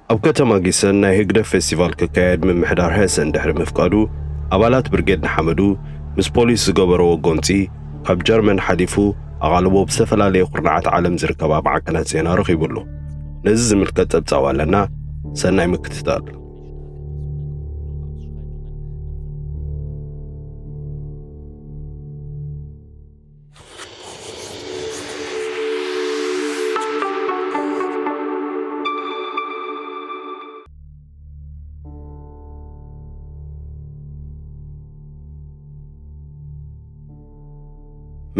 ኣብ ከተማ ጊሰን ናይ ህግደፍ ፌስቲቫል ክካየድ ምምሕዳር ሄሰን ድሕሪ ምፍቃዱ፣ ኣባላት ብርጌድ ንሓመዱ ምስ ፖሊስ ዝገበረዎ ጎንጺ፣ ካብ ጀርመን ሓሊፉ ኣቓልቦ ብዝተፈላለየ ኩርናዓት ዓለም ዝርከባ ማዕከናት ዜና ረኺቡ ኣሎ። ነዚ ዝምልከት ጸብጻብ ኣለና። ሰናይ ምክትታል።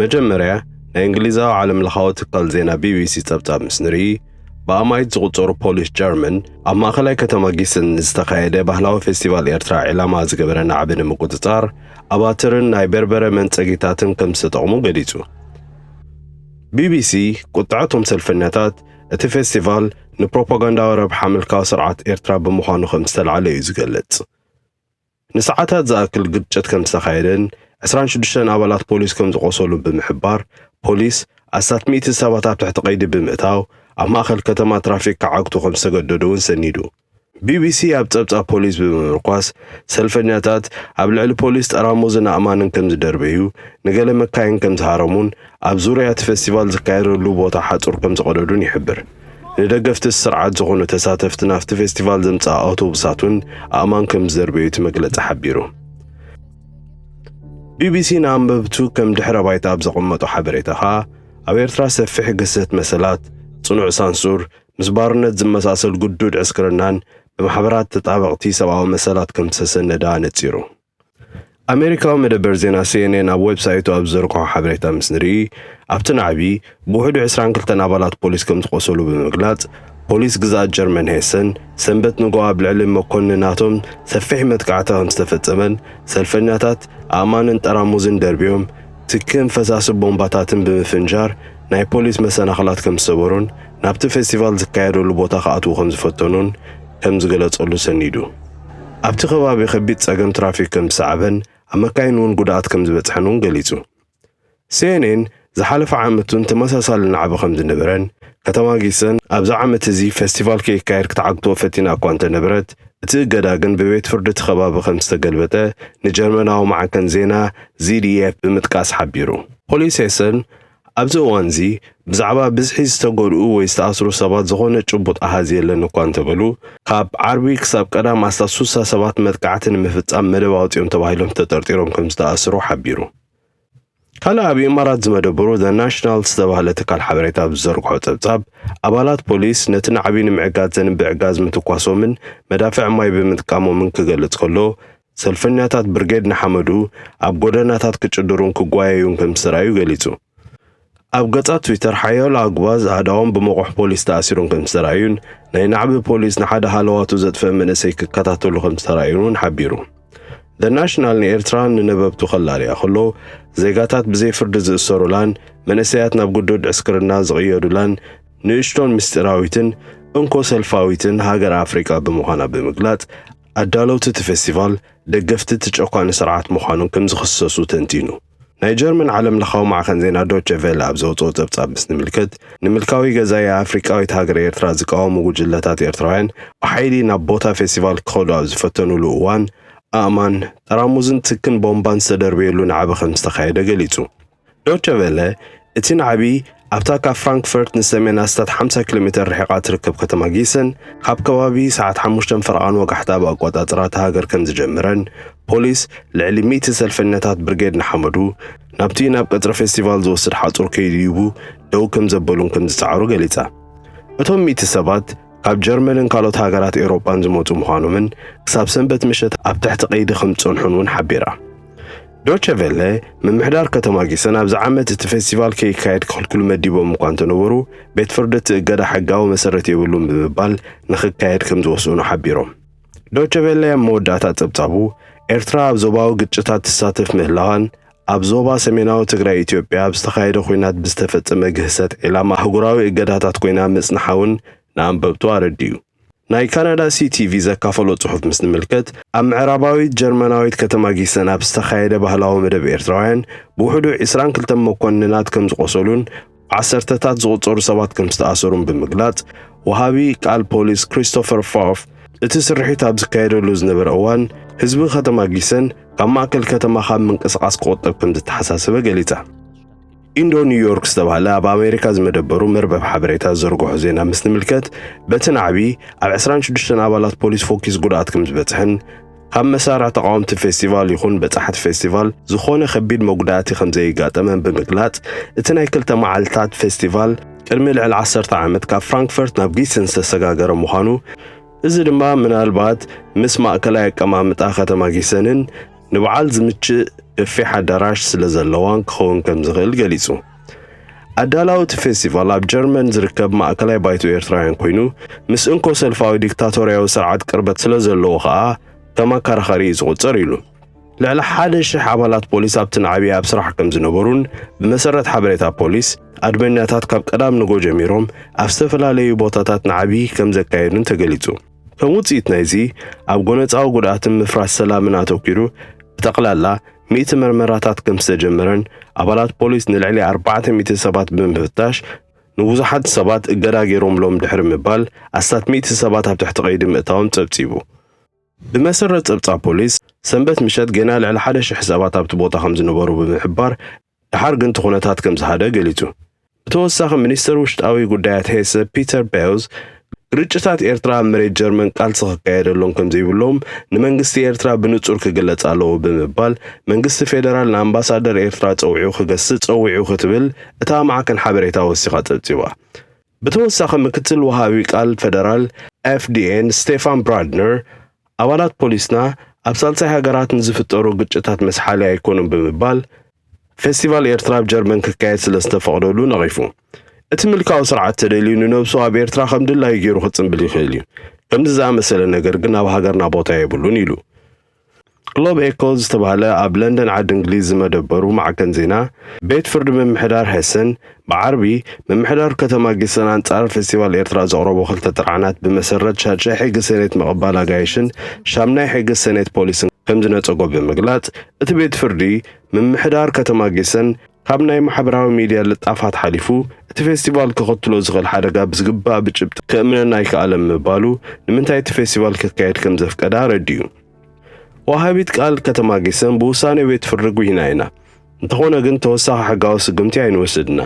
መጀመርያ፣ ናይ እንግሊዛዊ ዓለም ለኻዊ ትካል ዜና ቢ ቢ ሲ ጸብጻብ ምስ ንርኢ፣ ብኣማኢት ዝቑጸሩ ፖሊስ ጀርመን ኣብ ማእኸላይ ከተማ ጊስን ዝተኻየደ ባህላዊ ፌስቲቫል ኤርትራ ዒላማ ዝገበረ ናዕቢ ንምቁጽጻር ኣባትርን ናይ በርበረ መንጸጊታትን ከም ዝተጠቕሙ ገሊጹ። ቢ ቢ ሲ ቁጥዐ እቶም ሰልፈኛታት እቲ ፌስቲቫል ንፕሮፓጋንዳዊ ረብሓ ምልካዊ ስርዓት ኤርትራ ብምዃኑ ከም ዝተልዓለ እዩ ዝገልጽ። ንሰዓታት ዝኣክል ግጭት ከም ዝተኻየደን ዕስራን ሽዱሽተን ኣባላት ፖሊስ ከም ዝቖሰሉ ብምሕባር፣ ፖሊስ ኣስታት ሚእቲ ሰባት ኣብ ትሕቲ ቀይዲ ብምእታው ኣብ ማእከል ከተማ ትራፊክ ክዓግቱ ከም ዝተገደዱ እውን ሰኒዱ። ቢ ቢ ሲ ኣብ ጸብጻብ ፖሊስ ብምምርኳስ፣ ሰልፈኛታት ኣብ ልዕሊ ፖሊስ ጠራሙዝን ኣእማንን ከም ዝደርበዩ፣ ንገለ መካይን ከም ዝሃረሙን ኣብ ዙርያ እቲ ፌስቲቫል ዝካየደሉ ቦታ ሓጹር ከም ዝቐደዱን ይሕብር። ንደገፍቲ ስርዓት ዝኾኑ ተሳተፍቲ ናብቲ ፌስቲቫል ዘምጽኣ ኣውቶቡሳት እውን ኣእማን ከም ዝደርበዩ እቲ መግለጺ ሓቢሩ። ቢ ቢ ሲ ንኣንበብቱ ከም ድሕረ ባይታ ኣብ ዘቐመጦ ሓበሬታ ኸኣ፣ ኣብ ኤርትራ ሰፊሕ ግህሰት መሰላት፣ ጽኑዕ ሳንሱር፣ ምስ ባርነት ዝመሳሰል ግዱድ ዕስክርናን ብማሕበራት ተጣበቕቲ ሰብኣዊ መሰላት ከም ዝተሰነደ ኣነጺሩ። ኣሜሪካዊ መደበር ዜና ሲ ኤን ኤን ኣብ ዌብሳይቱ ኣብ ዝዘርግሖ ሓበሬታ ምስ ንርኢ፣ ኣብቲ ናዕቢ ብውሕዱ ዕስራን ክልተን ኣባላት ፖሊስ ከም ዝቖሰሉ ብምግላጽ፣ ፖሊስ ግዝኣት ጀርመን ሄሰን ሰንበት ንግሆ ኣብ ልዕሊ መኮንናቶም ሰፊሕ መጥቃዕቲ ከም ዝተፈጸመን፣ ሰልፈኛታት ኣእማንን ጠራሙዝን ደርብዮም፣ ትክን ፈሳሲ ቦምባታትን ብምፍንጃር ናይ ፖሊስ መሰናኽላት ከም ዝሰበሩን ናብቲ ፌስቲቫል ዝካየደሉ ቦታ ክኣትዉ ከም ዝፈተኑን ከም ዝገለጸሉ ሰኒዱ። ኣብቲ ከባቢ ከቢድ ጸገም ትራፊክ ከም ዝሰዓበን ኣብ መካይን እውን ጉድኣት ከም ዝበጽሐን እውን ገሊጹ። ሲ ኤን ኤን ዝሓለፈ ዓመት እውን ተመሳሳሊ ናዕቢ ከም ዝነበረን፣ ከተማ ጊሰን ኣብዚ ዓመት እዚ ፌስቲቫል ከይካየድ ክትዓግቶ ፈቲና እኳ እንተነበረት፣ እቲ እገዳ ግን ብቤት ፍርዲ እቲ ከባቢ ከም ዝተገልበጠ ንጀርመናዊ ማዕከን ዜና ዚ ዲ ኤፍ ብምጥቃስ ሓቢሩ። ፖሊስ ሄሰን ኣብዚ እዋን እዚ ብዛዕባ ብዝሒ ዝተጎድኡ ወይ ዝተኣስሩ ሰባት ዝኾነ ጭቡጥ ኣሃዝ የለን እኳ እንተበሉ፣ ካብ ዓርቢ ክሳብ ቀዳም ኣስታት ሱሳ ሰባት መጥቃዕቲ ንምፍጻም መደብ ኣውጺኦም ተባሂሎም ተጠርጢሮም ከም ዝተኣስሩ ሓቢሩ። ካልእ ኣብ ኢማራት ዝመደበሩ ዘ ናሽናል ዝተባህለ ትካል ሓበሬታ ኣብ ዝዘርግሖ ጸብጻብ፣ ኣባላት ፖሊስ ነቲ ናዕቢ ንምዕጋት ዘንብዕ ጋዝ ምትኳሶምን መዳፍዕ ማይ ብምጥቃሞምን ክገልጽ ከሎ፣ ሰልፈኛታት ብርጌድ ንሓመዱ ኣብ ጎደናታት ክጭድሩን ክጓየዩን ከም ዝተራእዩ ገሊጹ። ኣብ ገጻት ትዊተር ሓያሎ ኣጉባዝ ኣእዳዎም ብመቑሕ ፖሊስ ተኣሲሮም ከም ዝተራእዩን ናይ ናዕቢ ፖሊስ ንሓደ ሃለዋቱ ዘጥፍአ መንእሰይ ክከታተሉ ከም ዝተራእዩን እውን ሓቢሩ። ዘ ናሽናል ንኤርትራ ንነበብቱ ከላልያ ከሎ፣ ዜጋታት ብዘይ ፍርዲ ዝእሰሩላን መንእሰያት ናብ ግዱድ ዕስክርና ዝቕየዱላን ንእሽቶን ምስጢራዊትን እንኮ ሰልፋዊትን ሃገር ኣፍሪቃ ብምዃና ብምግላጽ፣ ኣዳለውቲ እቲ ፌስቲቫል ደገፍቲ እቲ ጨቋኒ ስርዓት ምዃኖም ከም ዝኽሰሱ ተንቲኑ። ናይ ጀርመን ዓለም ለኻዊ ማዕኸን ዜና ዶቸ ቬለ ኣብ ዘውፅኦ ጸብጻብ ምስ ንምልከት፣ ንምልካዊ ገዛኢ ኣፍሪቃዊት ሃገር ኤርትራ ዝቃወሙ ጉጅለታት ኤርትራውያን ብሓይሊ ናብ ቦታ ፌስቲቫል ክኸዱ ኣብ ዝፈተኑሉ እዋን፣ ኣእማን፣ ጠራሙዝን ትክን ቦምባን ዝተደርበየሉ ናዕቢ ከም ዝተኻየደ ገሊጹ። ዶቸ ቬለ፣ እቲ ናዕቢ ኣብታ ካብ ፍራንክፈርት ንሰሜን ኣስታት ሓምሳ ኪሎ ሜተር ርሒቓ ትርከብ ከተማ ጊሰን፣ ካብ ከባቢ ሰዓት ሓሙሽተ ፈረቓን ወጋሕታ ብኣቆጻጽራ እታ ሃገር ከም ዝጀመረን፣ ፖሊስ ልዕሊ ሚእቲ ሰልፈኛታት ብርጌድ ንሓመዱ ናብቲ ናብ ቀጽሪ ፌስቲቫል ዝወስድ ሓጹር ከይድይቡ ደው ከም ዘበሉን ከም ዝጸዓሩ ገሊጻ። እቶም ሚእቲ ሰባት ካብ ጀርመንን ካልኦት ሃገራት ኤውሮጳን ዝመጹ ምዃኖምን ክሳብ ሰንበት ምሸት ኣብ ትሕቲ ቀይዲ ከም ዝጸንሑን እውን ሓቢራ። ዶቸ ቬለ፣ ምምሕዳር ከተማ ጊሰን ኣብዚ ዓመት እቲ ፌስቲቫል ከይካየድ ክኽልክሉ መዲቦም እኳ እንተነበሩ፣ ቤት ፍርዲ እቲ እገዳ ሕጋዊ መሰረት የብሉን ብምባል ንኽካየድ ከም ዝወሰኑ ሓቢሮም። ዶቸ ቬለ ኣብ መወዳእታ ጸብጻቡ፣ ኤርትራ ኣብ ዞባዊ ግጭታት ትሳተፍ ምህላዋን ኣብ ዞባ ሰሜናዊ ትግራይ ኢትዮጵያ ኣብ ዝተኻየደ ኲናት ብዝተፈጸመ ግህሰት ዒላማ ኣህጉራዊ እገዳታት ኮይና ምጽንሓ እውን ንኣንበብቱ ኣረዲኡ። ናይ ካናዳ ሲ ቲ ቪ ዘካፈሎ ጽሑፍ ምስ ንምልከት፣ ኣብ ምዕራባዊት ጀርመናዊት ከተማ ጊሰን ኣብ ዝተኻየደ ባህላዊ መደብ ኤርትራውያን ብውሕዱ ዕስራን ክልተን መኮንናት ከም ዝቖሰሉን ብዓሰርተታት ዝቑጸሩ ሰባት ከም ዝተኣሰሩን ብምግላጽ፣ ወሃቢ ቃል ፖሊስ ክሪስቶፈር ፎፍ፣ እቲ ስርሒት ኣብ ዝካየደሉ ዝነበረ እዋን፣ ህዝቢ ከተማ ጊሰን ካብ ማእከል ከተማ ካብ ምንቅስቓስ ክቑጠብ ከም ዝተሓሳሰበ ገሊጻ። ኢንዶ ኒውዮርክ ዝተባህለ ኣብ ኣሜሪካ ዝመደበሩ መርበብ ሓበሬታ ዝዘርግሖ ዜና ምስ ንምልከት፣ በቲ ናዕቢ ኣብ ዕስራን ሽዱሽተን ኣባላት ፖሊስ ፎኪስ ጉድኣት ከም ዝበጽሐን፣ ካብ መሳርዕ ተቓወምቲ ፌስቲቫል ይኹን በጻሕቲ ፌስቲቫል ዝኾነ ከቢድ መጉዳእቲ ከም ዘየጋጠመን ብምግላጽ፣ እቲ ናይ ክልተ መዓልታት ፌስቲቫል ቅድሚ ልዕሊ ዓሰርተ ዓመት ካብ ፍራንክፈርት ናብ ጊሰን ዝተሰጋገረ ምዃኑ፣ እዚ ድማ ምናልባት ምስ ማእከላይ ኣቀማምጣ ከተማ ጊሰንን ንበዓል ዝምችእ ገፊሕ ኣዳራሽ ስለ ዘለዋን ክኸውን ከም ዝኽእል ገሊጹ። ኣዳላዊ እቲ ፌስቲቫል ኣብ ጀርመን ዝርከብ ማእከላይ ባይቶ ኤርትራውያን ኮይኑ፣ ምስ እንኮ ሰልፋዊ ዲክታቶርያዊ ስርዓት ቅርበት ስለ ዘለዎ ከኣ ከም ኣከራኻሪ እዩ ዝቑጸር ኢሉ። ልዕሊ ሓደ ሽሕ ኣባላት ፖሊስ ኣብቲ ናዕቢ ኣብ ስራሕ ከም ዝነበሩን፣ ብመሰረት ሓበሬታ ፖሊስ፣ ኣድመኛታት ካብ ቀዳም ንጎ ጀሚሮም ኣብ ዝተፈላለዩ ቦታታት ናዕቢ ከም ዘካየዱን ተገሊጹ። ከም ውጽኢት ናይዚ፣ ኣብ ጎነጻዊ ጉድኣትን ምፍራስ ሰላምን ኣተኲሩ፣ ብጠቕላላ ሚእቲ መርመራታት ከም ዝተጀመረን፣ ኣባላት ፖሊስ ንልዕሊ ኣርባዕተ ሚእቲ ሰባት ብምፍታሽ፣ ንብዙሓት ሰባት እገዳ ገይሮምሎም ድሕሪ ምባል፣ ኣስታት ሚእቲ ሰባት ኣብ ትሕቲ ቀይዲ ምእታዎም ጸብጺቡ። ብመሰረት ጸብጻብ ፖሊስ፣ ሰንበት ምሸት ጌና ልዕሊ ሓደ ሽሕ ሰባት ኣብቲ ቦታ ከም ዝነበሩ ብምሕባር፣ ደሓር ግን እቲ ኩነታት ከም ዝሃደ ገሊጹ። ብተወሳኺ፣ ሚኒስተር ውሽጣዊ ጉዳያት ሄሰ ፒተር ቤውዝ፣ ግርጭታት ኤርትራ ኣብ መሬት ጀርመን ቃልሲ ክካየደሎም ከም ዘይብሎም ንመንግስቲ ኤርትራ ብንጹር ክግለጽ ኣለዎ ብምባል፣ መንግስቲ ፌደራል ንኣምባሳደር ኤርትራ ጸዊዑ ክገስጽ ጸዊዑ ክትብል እታ ማዕከን ሓበሬታ ወሲኻ ጸብጺባ። ብተወሳኺ፣ ምክትል ወሃቢ ቃል ፌደራል ኤፍዲኤን ስቴፋን ብራድነር፣ ኣባላት ፖሊስና ኣብ ሳልሳይ ሃገራት ንዝፍጠሩ ግጭታት መስሓሊ ኣይኮኑን ብምባል፣ ፌስቲቫል ኤርትራ ኣብ ጀርመን ክካየድ ስለ ዝተፈቕደሉ ነቒፉ። እቲ ምልካዊ ስርዓት ተደልዩ ንነብሱ ኣብ ኤርትራ ከም ድላዩ ገይሩ ክጽንብል ይኽእል እዩ። ከምዚ ዝኣመሰለ ነገር ግን ኣብ ሃገርና ቦታ የብሉን ኢሉ። ግሎብ ኤኮ ዝተባህለ ኣብ ለንደን ዓዲ እንግሊዝ ዝመደበሩ ማዕከን ዜና፣ ቤት ፍርዲ ምምሕዳር ሄሰን ብዓርቢ ምምሕዳር ከተማ ጊሰን ኣንጻር ፌስቲቫል ኤርትራ ዘቕረቦ ክልተ ጥርዓናት ብመሰረት ሻድሻይ ሕጊ ሰኔት ምቕባል ኣጋይሽን ሻምናይ ሕጊ ሰኔት ፖሊስን ከም ዝነጸጎ ብምግላጽ፣ እቲ ቤት ፍርዲ ምምሕዳር ከተማ ጊሰን ካብ ናይ ማሕበራዊ ሚድያ ልጣፋት ሓሊፉ እቲ ፌስቲቫል ከኸትሎ ዝኽእል ሓደጋ ብዝግባእ ብጭብጢ ከእምነና ኣይከኣለን ምባሉ፣ ንምንታይ እቲ ፌስቲቫል ክካየድ ከም ዘፍቀደ ኣረዲኡ። ወሃቢት ቃል ከተማ ጊሰን፣ ብውሳኔ ቤት ፍርዲ ጉሂና ኢና። እንተኾነ ግን ተወሳኺ ሕጋዊ ስጉምቲ ኣይንወስድና።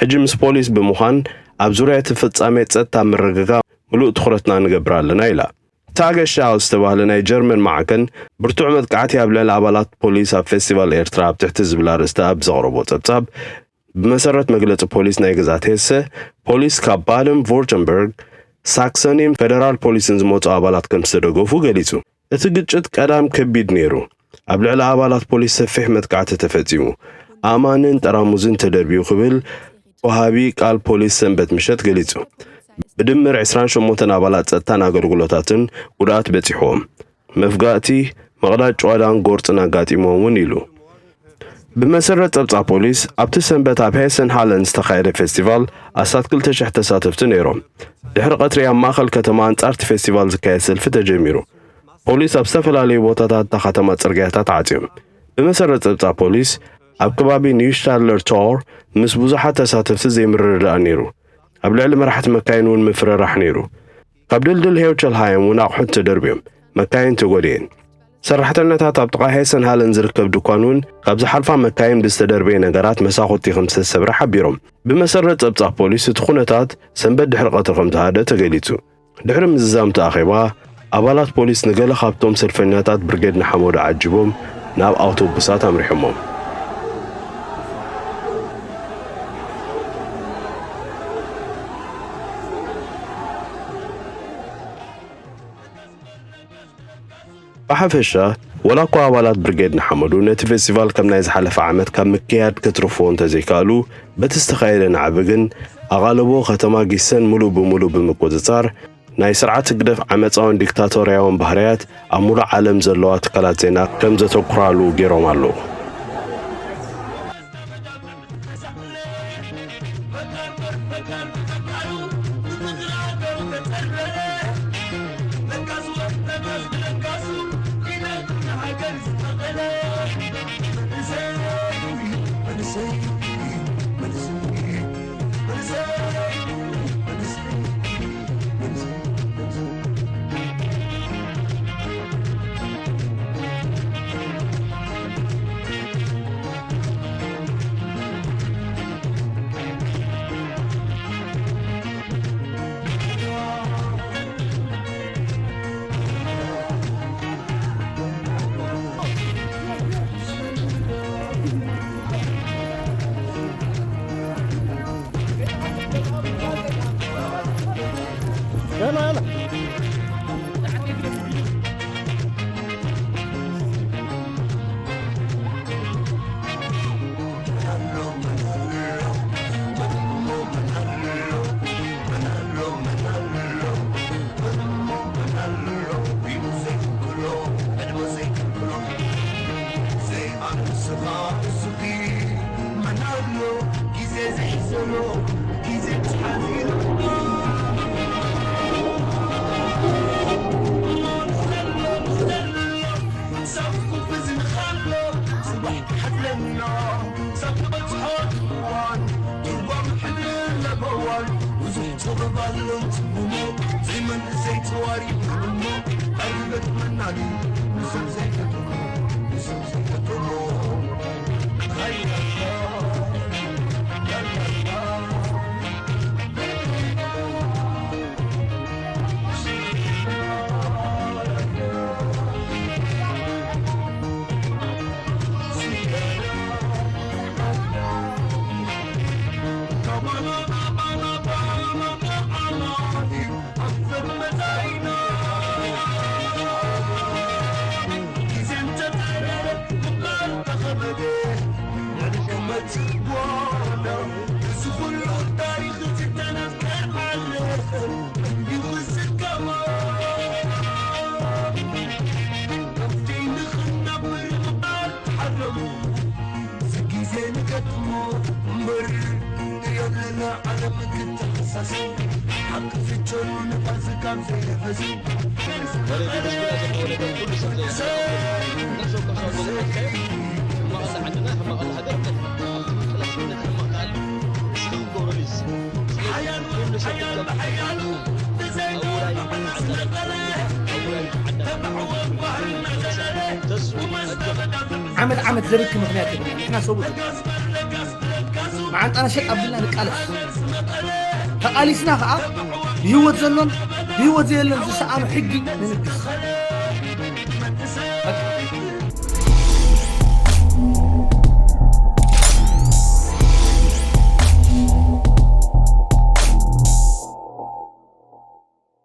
ሕጂ ምስ ፖሊስ ብምዃን ኣብ ዙርያ እቲ ፍጻሜ ጸጥታ ምርግጋእ ምሉእ ትኹረትና ንገብር ኣለና ኢላ። ታገሻው ዝተባህለ ናይ ጀርመን ማዕከን ብርቱዕ መጥቃዕቲ ኣብ ልዕሊ ኣባላት ፖሊስ ኣብ ፌስቲቫል ኤርትራ ኣብ ትሕቲ ዝብል ኣርእስቲ ኣብ ዘቕረቦ ጸብጻብ፣ ብመሰረት መግለጺ ፖሊስ ናይ ግዛት ሄሰ፣ ፖሊስ ካብ ባደን ቮርተንበርግ፣ ሳክሰኒን ፌደራል ፖሊስን ዝመጹ ኣባላት ከም ዝተደገፉ ገሊጹ። እቲ ግጭት ቀዳም ከቢድ ነይሩ። ኣብ ልዕሊ ኣባላት ፖሊስ ሰፊሕ መጥቃዕቲ ተፈጺሙ። ኣእማንን ጠራሙዝን ተደርብዩ ክብል ወሃቢ ቃል ፖሊስ ሰንበት ምሸት ገሊጹ። ብድምር ዕስራን ሸሞንተን ኣባላት ጸጥታን ኣገልግሎታትን ጉድኣት በጺሕዎም። መፍጋእቲ፣ ምቕዳድ ጭዋዳን ጎርጽን ኣጋጢሞም እውን ኢሉ። ብመሰረት ጸብጻብ ፖሊስ፣ ኣብቲ ሰንበት ኣብ ሄሰን ሃለን ዝተኻየደ ፌስቲቫል ኣስታት ክልተ ሽሕ ተሳተፍቲ ነይሮም። ድሕሪ ቀትሪ ኣብ ማእከል ከተማ ኣንጻር እቲ ፌስቲቫል ዝካየድ ሰልፊ ተጀሚሩ። ፖሊስ ኣብ ዝተፈላለዩ ቦታታት እታ ከተማ ጽርግያታት ዓጽዮም። ብመሰረት ጸብጻብ ፖሊስ፣ ኣብ ከባቢ ኒውሽታድለር ቶር ምስ ብዙሓት ተሳተፍቲ ዘይምርድዳእ ነይሩ። ኣብ ልዕሊ መራሕቲ መካይን እውን ምፍርራሕ ነይሩ። ካብ ድልድል ሄውቸልሃይም እውን ኣቑሑት ተደርብዮም፣ መካይን ተጎድኤን። ሰራሕተኛታት ኣብ ጥቓ ሄሰን ሃለን ዝርከብ ድኳን እውን ካብ ዝሓልፋ መካይን ብዝተደርበየ ነገራት መሳኹቲ ከም ዝተሰብረ ሓቢሮም። ብመሰረት ጸብጻብ ፖሊስ፣ እቲ ኩነታት ሰንበት ድሕሪ ቀትሪ ከም ዝሃደ ተገሊጹ። ድሕሪ ምዝዛም እቲ ኣኼባ፣ ኣባላት ፖሊስ ንገለ ካብቶም ሰልፈኛታት ብርጌድ ንሓመዱ ዓጂቦም ናብ ኣውቶቡሳት ኣምሪሖሞም። ብሓፈሻ፣ ወላ እኳ ኣባላት ብርጌድ ንሓመዱ ነቲ ፌስቲቫል ከም ናይ ዝሓለፈ ዓመት ካብ ምክያድ ከትርፍዎ እንተዘይከኣሉ፣ በቲ ዝተኻየደ ናዕቢ ግን ኣቓልቦ ከተማ ጊሰን ምሉእ ብምሉእ ብምቁጽጻር፣ ናይ ስርዓት ህግደፍ ዓመጻውን ዲክታቶርያውን ባህርያት ኣብ ምሉእ ዓለም ዘለዋ ትካላት ዜና ከም ዘተኩራሉ ገይሮም ኣለዉ። يلا، يلا. ዓመት ዓመት ዘብኪ ምኽንያት የብልና። ንሕና ሰብኡት መዓንጣና ሸጥ ኣቢልና ንቃለስ። ተቓሊስና ኸዓ ብህይወት ዘሎን ብህይወት ዘየለን ዝሰኣኑ ሕጊ ንንግስ። በቃ።